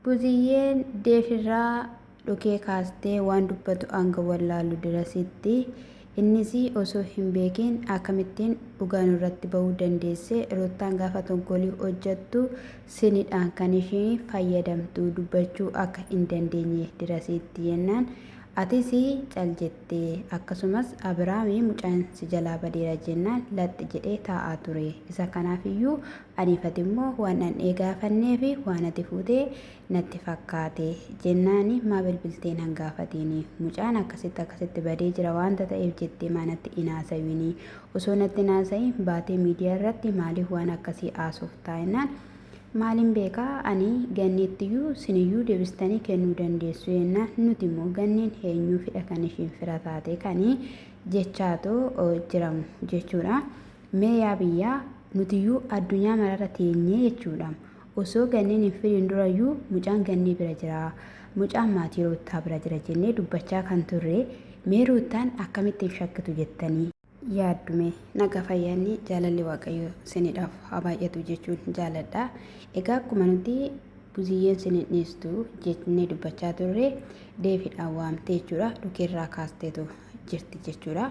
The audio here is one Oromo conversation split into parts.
Buziyyeen Deefirraa dhukee kaastee waan dubbatu hanga wallaalu dirasitti innis osoo hin beekin akkamittiin dhugaa nurratti bahuu dandeesse Ruuttaan gaafa tonkolii hojjattu sinidhaan kan ishiin fayyadamtu dubbachuu akka hin dandeenye dirasitti jennaan Atis cal jette. Akkasumas Abiraami mucaan si jalaa badeera jennaan laxxi jedhee taa'aa ture. Isa kanaaf iyyuu aniif ati immoo waan dhandhee gaafanneef waan ati fuute natti fakkaate. Jennaani maa bilbiltee nan gaafatiini? Mucaan akkasitti akkasitti badee jira waanta ta'eef jettee maa natti hin haasawini? Osoo natti hin haasa'iin baatee miidiyaa irratti maaliif waan akkasii haasoftaa? Jennaan Maalin beeka ani ganniittiyyuu siniyyuu debistanii kennuu dandeessu jennaan nuti immoo ganniin eenyuufidha kan ishiin fira taate kani jechaatu jiramu jechuudha. Mee yaa biyyaa nutiyyuu addunyaa mararra teenyee jechuudha. Osoo ganniin hin fidin durayyuu mucaan gannii bira jira mucaan maatii Ruuttaa bira jira jennee dubbachaa kan turre mee Ruuttaan akkamittiin shakkitu jettanii yaaddu mee? Nagaa fayyaanni jaalalli Waaqayyoo sinidhaaf haa baay'atu jechuun jaaladha. Egaa akkuma nuti buziyyeen sin hin dhiistu jennee dubbachaa turre deefidhaan waamtee jechuudha dhukeerraa kaasteetu jirti jechuudha.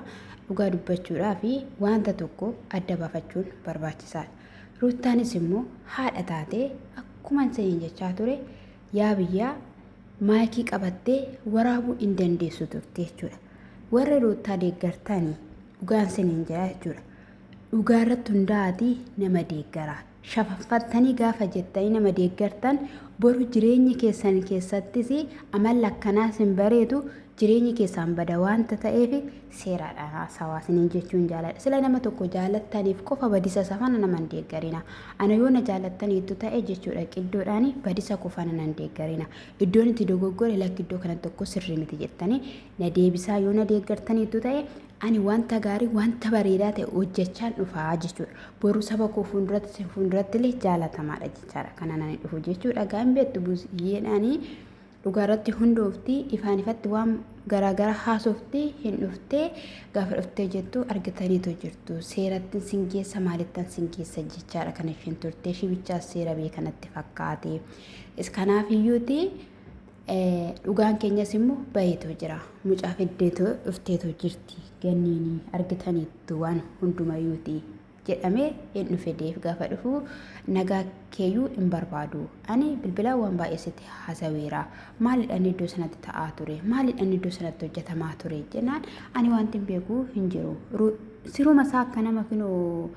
Dhugaa dubbachuudhaa fi wanta tokko adda baafachuun barbaachisaadha. Ruuttaanis immoo haadha taatee akkuma isiniin jechaa ture yaa biyyaa maayikii qabattee waraabuu hin dandeessu turte jechuudha. Warri Ruuttaa deeggartani dhugaan siniin jira jechuudha. Dhugaa irratti hundaa'atii nama deeggaraa. Shafaffattanii gaafa jettanii nama deeggartan boru jireenya keessan keessattis amalli akkanaa sin bareetu jireenyi keessaan bada waanta ta'eef seeraadhaan haasawaa isiniin jechuun jaaladha. Sila nama tokko jaalattaniif qofa badisa isa fana nama hin deeggarina. Ana yoo na jaalattaniittu ta'e jechuudha qiddoodhaan badisa koo fana nan deeggarina. Iddoon itti dogoggore lakki iddoo kanatti tokko sirrii miti jettanii na deebisaa yoo na deeggartaniittu ta'e ani wanta gaarii wanta bareedaa ta'e hojjechaan dhufaa jechuudha. Boru saba koo fuulduratti fuulduratti illee jaalatamaadha jechaadha. Kana nani dhufu jechuudha. Gaan beektu buziyyeedhaanii Dhugaa irratti hundoofti ifaan ifatti waan garaagara haasofti hin dhuftee gaafa dhuftee jettu argitaniitu jirtu seerattin sin geessa maalittan sin geessa jechaadha kan isheen turte ishii bichaas seera beekanatti fakkaate kanaaf iyyuuti dhugaan keenyas immoo baheetu jira mucaa fiddeetu dhufteetu jirti ganniini argitaniittu waan hundumayyuuti. jedhamee hin dhufe deef gaafa dhufu nagaa keeyyuu hin barbaadu. Ani bilbilaan waan baay'ee sitti hasaweera. Maalidha inni iddoo sanatti ta'aa ture? Maalidha inni iddoo sanatti hojjetamaa ture? Jennaan ani wanti hin beeku hin jiru. Siruma isaa akka nama kinoo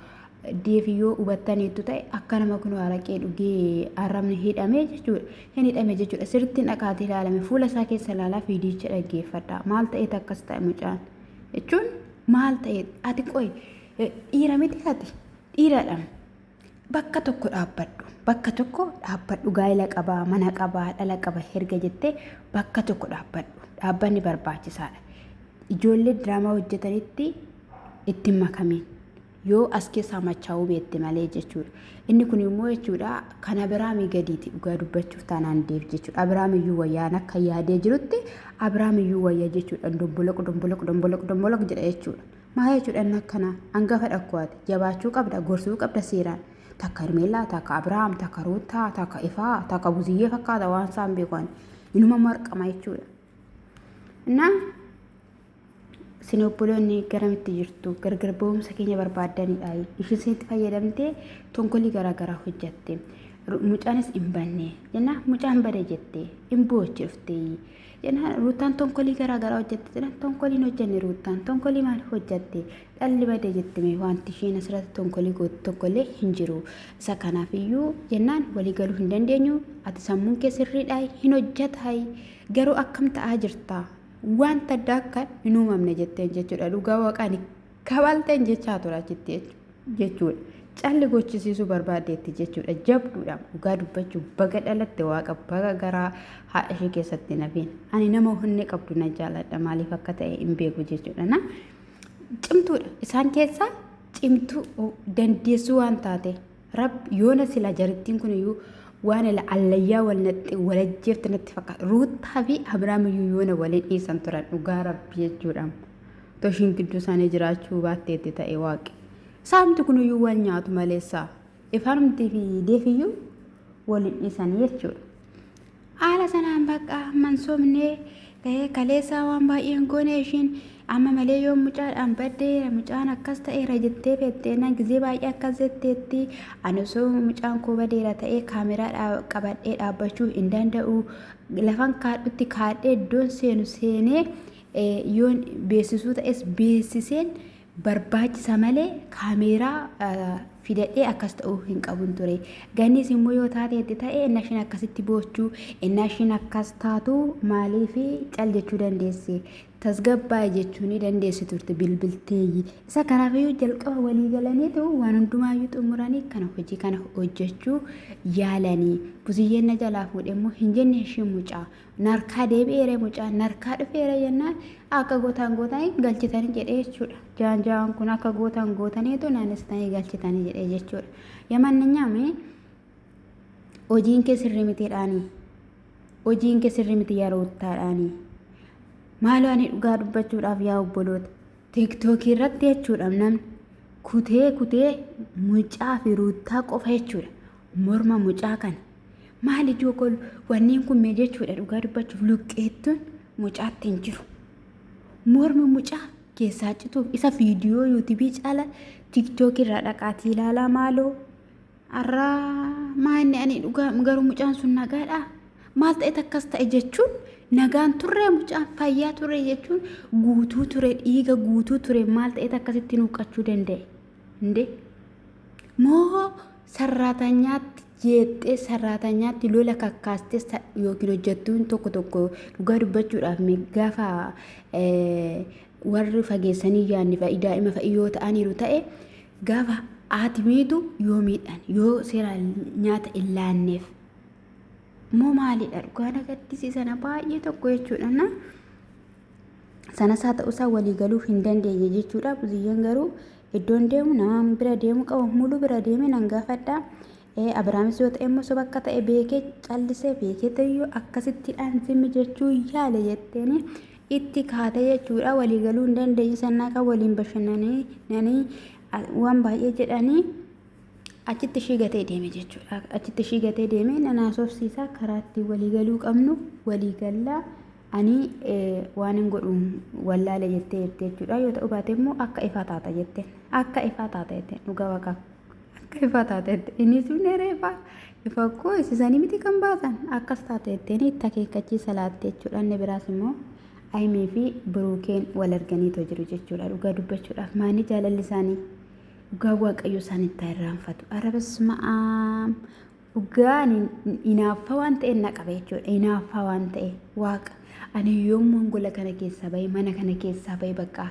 deef yoo hubattaniittu ta'e akka nama kinoo araqee dhugee arrabni hidhamee jechuudha. Hin hidhame jechuudha. Sirriitti dhaqaatii ilaalame fuula isaa keessa ilaalaa fiidicha dhaggeeffadha. Maal ta'eet akkas ta'e mucaan? Jechuun maal ta'e ati qoy Dhiira miti ati dhiiradha. Bakka tokko dhaabbadhu. Bakka tokko dhaabbadhu. Gaa'ela qabaa, mana qabaa, dhala qaba herga jettee bakka tokko dhaabbadhu. Dhaabbanni barbaachisaadha. Ijoollee diraamaa hojjetanitti itti hin makamiin. Yoo as keessaa machaa'uu beekte malee jechuudha. Inni kun immoo jechuudha kan Abiraamii gadiiti dhugaa dubbachuuf taanaan deef jechuudha. Abiraam iyyuu wayyaan akka yaadee jirutti Abiraam iyyuu wayya jechuudha. Domboloq domboloq domboloq domboloq jedha jechuudha. Maal jechuudha inni akkanaa? Hangafa dhakko ati. Jabaachuu qabda, gorsuu qabda seeraan. Takka Hermeellaa, takka Abiraam, takka Ruuttaa, takka Ifaa, takka Buziyyee fakkaata waan isaan beeku ani. Inuma marqama jechuudha. Innaa isin obboloonni garamitti jirtu gargar ba'umsa keenya barbaaddanidha. Ishiin isinitti fayyadamtee tonkolii garaagaraa hojjatte. Mucaanis hin banne. Jennaan mucaan bade jette. Hin boochi dhuftee. Jennaan Ruuttaan tonkolii garaa garaa hojjette jedhan tonkolii hin hojjenne Ruuttaan tonkolii maal hojjette dhalli bade jette mee wanti isheen asirratti tonkolii gootu tokkollee hin jiru isa kanaaf iyyuu jennaan walii galuu hin dandeenyu ati sammuun kee sirriidhaa hin hojjetaayi garuu akkam ta'aa jirta wanta adda akka hin uumamne jetteen jechuudha dhugaa waaqaan kabalteen jechaa ture achitti jechuudha. Calli gochisiisuu barbaaddeetti jechuudha. Jabduudha. Dhugaa dubbachuu baga dhalatte waaqa baga garaa haadha ishee keessatti hin hafiin. Ani nama onnee qabdu na jaaladha maaliif akka ta'e hin beeku jechuudha. Na cimtuudha. Isaan keessaa cimtuu dandeessuu waan taate rabbi yoona sila jarittiin kun iyyuu waan ila allayyaa wal natti walajjeefte natti fakkaata. Ruuttaa fi Abiraam iyyuu yoona waliin dhiisan turan dhugaa rabbi jechuudha. Otoo ishiin gidduu isaanii jiraachuu baatteetti ta'e waaqi. Isaanumti kun iyyuu wal nyaatu maleessa. Ifaanumtii fi deefiyyuu wal hin dhiisanii jechuudha. Haala sanaan bakka amman sobnee kaleessaa waan baay'een goone ishiin amma malee yoo mucaadhaan baddeera mucaan akkas ta'eera jettee fetteenaan gizee baay'ee akkas jetteetti ani osoo mucaan koo badeera ta'ee kaameraa qabadhee dhaabbachuu hin danda'u lafan kaadhutti kaadhee iddoon seenu seenee yoon beeksisuu ta'es beeksiseen barbaachisa malee kaameeraa fidadhee akkas ta'uu hin qabun ture. Gannis immoo yoo taateetti ta'e innaa ishiin akkasitti boochuu innaa ishiin akkas taatu maaliif cal jechuu dandeesse tasgabbaa'e jechuu ni dandeessi turte bilbilteeyyi. Isa kanaafiyyuu jalqaba walii galaniitu waan hundumaayyuu xumuranii kana hojii kana hojjechuu yaalanii. Buziyyeen na jalaa fuudhe immoo hin jenne ishiin mucaa. Narkaa deebi'eera mucaan narkaa dhufeera jennaan akka gootaan gootanii galchitanii jedhee jechuudha. Jaan jaan kun akka gootaan gootaniitu naannessitanii galchitanii jedhee jechuudha. Yamanninyaami hojiin kee sirrii mitiidhaanii. Hojiin kee sirrii miti yaa ruuttaadhaanii. Maaloo ani dhugaa dubbachuudhaaf yaa obboloota. Tiktookii irratti jechuudha namni kutee kutee mucaa fi ruuttaa qofa jechuudha. Morma mucaa kana maal ijoo kol wanneen kun mee jechuudha dhugaa dubbachuuf luqqeettuun mucaatti hin jiru. Mormi mucaa keessaa cituuf isa viidiyoo yuutuubii caala tiktookii irraa dhaqaatii ilaalaa maaloo. Arraa maanni ani dhugaa garuu mucaan sun nagaadhaa? Maal ta'e akkas ta'e jechuun nagaan turre mucaan fayyaa ture jechuun guutuu ture dhiiga guutuu ture maal ta'e akkasitti nuuqachuu danda'e? Indee moo sarraatanyaatti jeettee sarraatanyaatti lola kakkaastee yookiin hojjettuun tokko tokko dhugaa dubbachuudhaaf gaafa warri fageessanii yaadni fa'i daa'ima fa'i yoo ta'aniiru ta'e gaafa haati miitu yoo miidhan yoo seeraan nyaata hin laanneef moo maalidha dhugaa na gaddisiisana baay'ee tokko jechuudha na sanas haa ta'usaa walii galuu hin dandeenye jechuudha. Buziyyeen garuu iddoon deemu nama bira deemu qaba mulu bira deeme nan gaafadha. Abiraamis yoo ta'e immoo soba akka ta'e beekee callisee beekee ta'eyyuu akkasittidhaan zimmi jechuu yaale jetteeni itti kaate jechuudha. Walii galuu hin dandeenye sannaa kan waliin bashannanii nanii waan baay'ee jedhanii achitti ishii gatee deeme jechuudha. Achitti ishii gatee deeme nan haasofsiisa karaa ittiin walii galuu qabnu walii gallaa ani waan hin godhu wallaale jettee jirti jechuudha. Yoo ta'u baate immoo akka ifaa taata jetteen akka ifaa taata jetteen dhugaa waaqaa akka ifaa taata jette inni sun eree ifaa ifa koo isisanii miti kan baasan akkas taata jetteen itti akeekkachiisa laatte jechuudha. Inni biraas immoo Ayimii fi Biruukeen wal arganiitoo jiru jechuudha. Dhugaa dubbachuudhaaf maani jaalalli isaanii dhugaa waaqayyo isaan itti irraanfatu. Arabas ma'aam dhugaa ani inaaffaa waan ta'e na qaba jechuudha. Inaaffaa waan ta'e waaqa ani yoommuun gola kana keessaa bahe mana kana keessaa bahe bakka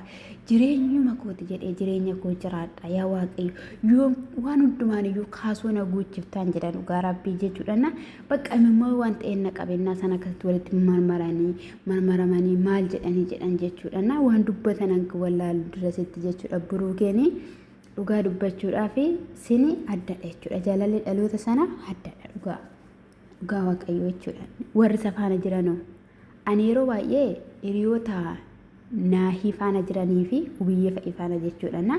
jireenyuma kooti jedhee jireenya koo jiraadha yaa waaqayyo yoom waan hundumaan iyyuu kaasoo na guuchiftaan jedha dhugaa rabbii jechuudha na bakka imimmoo waan ta'e na qabennaa sana akkasitti walitti marmaranii marmaramanii maal jedhanii jedhan jechuudha na waan dubbatan hanga wallaalu dirasitti jechuudha buruukeenii. Dhugaa dubbachuudhaaf sini addadha jechuudha. Jaalalli dhaloota sana addadha dhugaa. Dhugaa waaqayyoo jechuudha. Warri isa faana jiranoo. Ani yeroo baay'ee hiriyoota naahii faana jiranii fi hubiyyee fa'i faana jechuudha. Na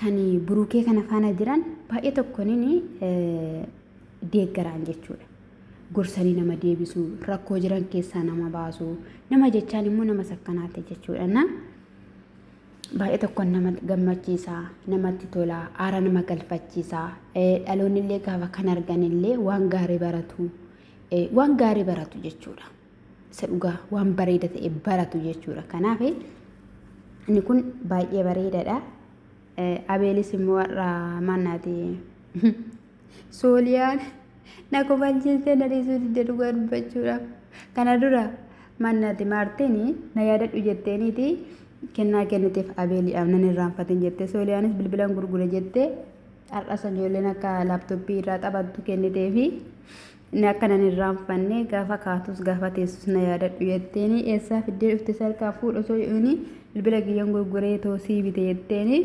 kan burukee kana faana jiran baay'ee tokkoniin deeggaraan jechuudha. Gorsanii nama deebisuu, rakkoo jiran keessaa nama baasuu, nama jechaan immoo nama sakkanaate jechuudha. Na baay'ee tokko nama gammachiisa, namatti tola, aara nama galfachiisa. Dhaloonni illee gaafa kan argan illee waan gaarii baratu, waan gaarii baratu jechuudha. Isa dhugaa waan bareeda ta'e baratu jechuudha. Kanaaf inni kun baay'ee bareedaadha. Abeelis immoo har'a maannaati Sooliyaan na kofalchiistee na dhiisuu didde dhugaa dubbachuudhaaf. Kana dura mannati Maartiin na yaadadhu jetteeniiti kennaa kenniteef Abeeliidhaaf nan irraanfatin jettee Sooliyaanis bilbilan gurgure jettee har'as ijoolleen akka laaptooppii irraa taphattu kenniteefi inni akka nan irraanfanne gaafa kaatus gaafa teessus na yaadadhu jetteeni eessaa fiddee dhufte sarkaa fuudhu osoo jedhuuni bilbila kiyyan gurguree toosii bite jetteeni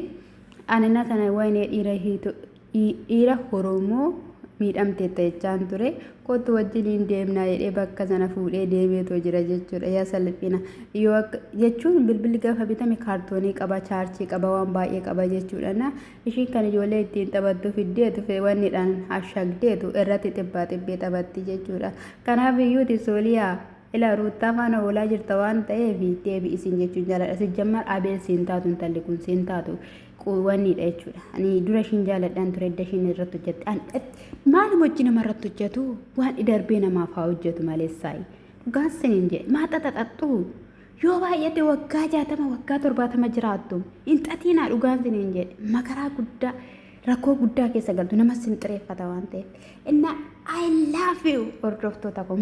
ani na sana wayinee dhiira hiitu dhiira Oromoo Miidhamteetta jechaan ture. Kottu wajjiniin deemnaa jedhee bakka sana fuudhee deemeetoo jira jechuudha. Yaa salphina. Yoo akka jechuun bilbilli gaafa bitame kaartoonii qaba, chaarjii qaba, waan baay'ee qaba jechuudha. Na ishiin kan ijoollee ittiin taphattu fiddeetu wannidhaan ashagdeetu irratti xibbaa xibbee taphatti jechuudha. Kanaaf iyyuuti Sooliyaa ilaa Ruuttaa faana oolaa jirta waan ta'eef deebi'i siin jechuun jaaladha. Sijjammar Abeel siin taatu intalli kun siin taatu. Quuwanniidha jechuudha. Ani dura ishiin jaaladhaan ture edda ishiin irratti hojjette. An maaluma hojii nama irratti hojjetu waan darbee namaaf haa hojjetu malee saayi. Dhugaan siniin jedhe maa xaxaxaxxu yoo baay'ate waggaa 60 waggaa 70 jiraattu hin xaxiinaa dhugaan siniin jedhe makaraa guddaa rakkoo guddaa keessa galtu nama sin xireeffata waan ta'eef. Inna I love you hordoftoota koo.